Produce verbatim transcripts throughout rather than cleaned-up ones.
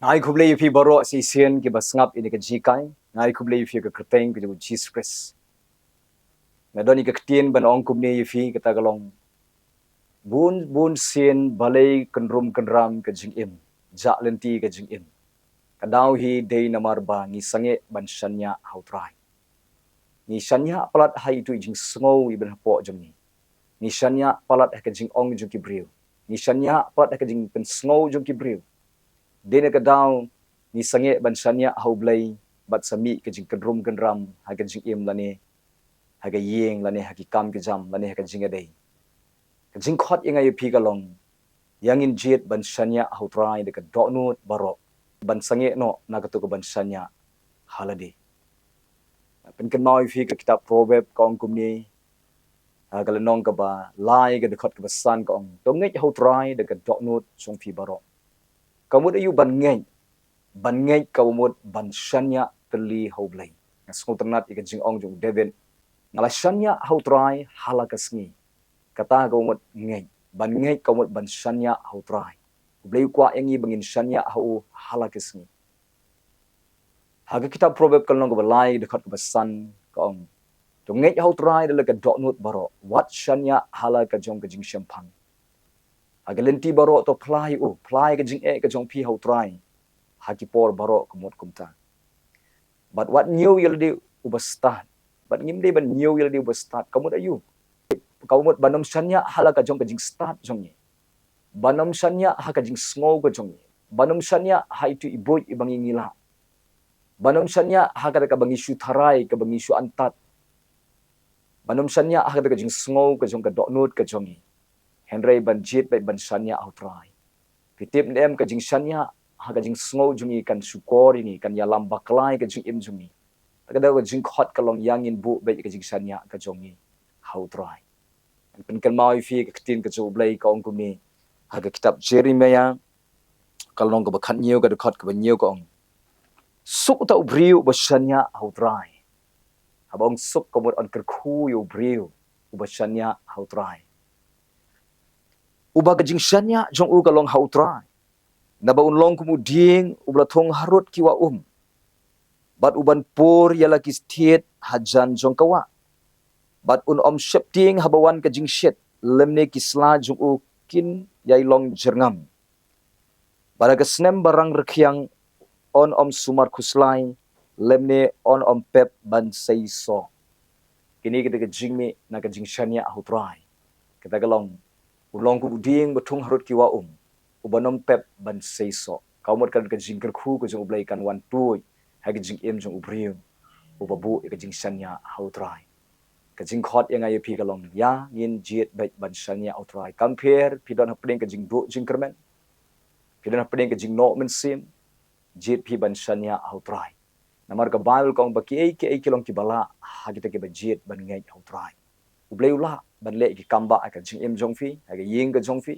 Nga ai khublei ïa phi baroh shisien kiba sngap ïa kane ka jinghikai. Nga ai khublei ïa phi ha ka kyrteng ka jong u Jisu Khrist. Nga don ïa ka ktien ban ong kumne ïa phi, kata ka long: Bun bun sien balei kynrum kynram ka jingim, jah lynti ka jingim? Ka daw hi dei namar ba ngi sangeh ban shaniah ha u Trai. Ngi shaniah palat ha itu i jingsngew iba hapoh jong ngi. Ngi shaniah palat ha ka jingong jong ki briew. Ngi shaniah palat ha ka jingpynsngew jong ki briew. Dei na ka daw ngi sangeh ban shaniah ha u Blei bad sa mih ka jingkynrum kynram ha ka jingim lane ha ka ïing lane ha ki kam ki jam lane ha ka jingïadei. Ka jingkhot ïa nga ïa phi ka long, ïa ngin jied ban shaniah ha u Trai da ka dohnud baroh, ban sangeh noh na kato ka ban shaniah ha lade. Pynkynmaw ïa phi ka kitab Proverb ka ong kumne, ha ka lynnong kaba lai ka dkhot kaba san ka ong: To ngeit ha u Trai da ka dohnud jong phi baroh. Ka mut aïu ban ngeit? Ban ngeit ka mut ban shaniah tylli ha u Blei. Nga sngewtynnat ïa ka jingong jong u David: Nga la shaniah ha u Trai ha la ka sngi. Kata ka mut ngeit. Ban ngeit ka mut ban shaniah ha u Trai. U Blei u kwah ïa ngi ba ngin shaniah ha u ha la ka sngi. Ha ka kitab Proverb ka lynnong kaba lai dkhot kaba san ka ong: To ngeit ha u Trai da la ka dohnud baroh, wat shaniah ha la ka jong ka jingshemphang. Ha ka lynti baroh to phla ïa u, phla ïa ka jingeh ka jong phi ha u Trai ha ki por baroh ka mut kumta. Bad wat ñiew ïa lade uba stad. Bad ngim dei ban ñiew ïa lade uba stad. Ka mut aïu? Ka mut ban ym shaniah ha la ka jong ka jingstad jong ngi. Ban ym shaniah ha ka jingsngew ka jong ngi. Ban ym shaniah ha itu i buit iba ngi ngi lah. Ban ym shaniah ha kata kaba ngi shu tharai, kaba ngi shu antad. Ban ym shaniah ha kata ka jingsngew ka jong ka dohnud ka jong ngi. Hynrei ban jied beit ban shaniah ha u Trai. Phi tip ne em, ka jingshaniah ha ka jingsngew jong ngi kan shukor ïa ngi, kan ïalam bakla ïa ka jingim jong ngi. Te ka dei ka jingkhot ka long, ïa ngin buh beit ka jingshaniah ka jong ngi ha u Trai. Pynkynmaw ïa phi ka ktien ka jong u Blei ka ong kumne, ha ka kitab Jeremiah ka lynnong kaba khatñiew ka dkhot kaba ñiew ka ong: Suk uta u briew uba shaniah ha u Trai. Haba ong suk ka mut yn kyrkhu ïa u briew uba shaniah ha u Trai. Uba ka jingshaniah jong u ka long ha u Trai. Naba un long kum u dieng uba la thung harud ki wah um, bad uban pur ïa la ki thied hajan jong ka wah. Bad un ym sheptieng haba wan ka jingshit, lymne ki sla jong u kin ïai long jyrngam. Bad ha ka snem ba rang rkhiang un ym sumar khuslai, lymne un ym pep ban sei soh. Kine kita ki jingmih na ka jingshaniah ha u Trai. Kata ka long, u long kum u dieng ba thung harud ki wah um, uban ym pep ban sei soh. Ka mut kan ka jingkyrkhu ka jong u Blei kan wan tuid ha ka jingim jong u briew uba buh ïa ka jingshaniah ha u Trai. Ka jingkhot ïa nga ïa phi ka long, ïa ngin jied beit ban shaniah ha u Trai. Kam pher phi don hapdeng ka jingduh jingkyrmen, phi don hapdeng ka jingnoh mynsiem, jied phi ban shaniah ha u Trai. Namar ka Baibl ka ong ba kiei kiei ki long kiba lah ha kita kiba jied ban ngeit ha u Trai. U Blei u lah ban leh ki kambah ha ka jingim jong phi, ha ka ïing ka jong phi.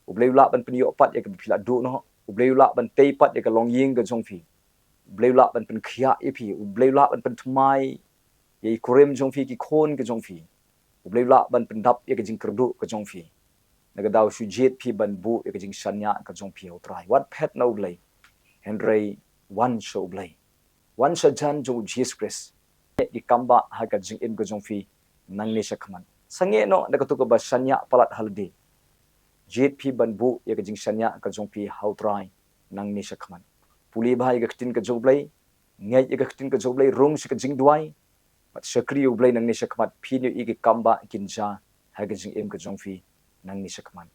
U Blei u lah ban pynïoh pat ïa kaba phi la duh noh. U Blei u lah ban tei pat ïa ka longïing ka jong phi. U Blei u lah ban pynkhiah ïa phi. U Blei u lah ban pynthymmai ïa i kurim jong phi, ki khun ka jong phi. U Blei u lah ban pyndap ïa ka jingkyrduh ka jong phi. Na ka daw shu jied phi ban buh ïa ka jingshaniah ka jong phi ha u Trai. Wat phet na u Blei, hynrei wan sha u Blei. Wan sha jan jong u Jisu Khrist. Ki kambah ha ka jingim ka jong phi nangne shakhmat. Sangeh noh na kato kaba shaniah palat ha lade. Jied phi ban buh ïa ka jingshaniah ka jong phi ha u Trai nangne shakhmat. Pule bha ïa ka ktien ka jong u Blei, ngeit ïa ka ktien ka jong u Blei, rung sha ka jingduwai, bad shakri ïa u Blei nangne shakhmat, phin ïohi ki kambah kin jia ha ka jingim ka jong phi nangne shakhmat.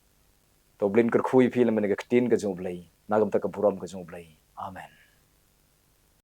To u Blei un kyrkhu ïa phi lem bad ka ktien ka jong u Blei, na ka bynta ka burom ka jong u Blei. Amen.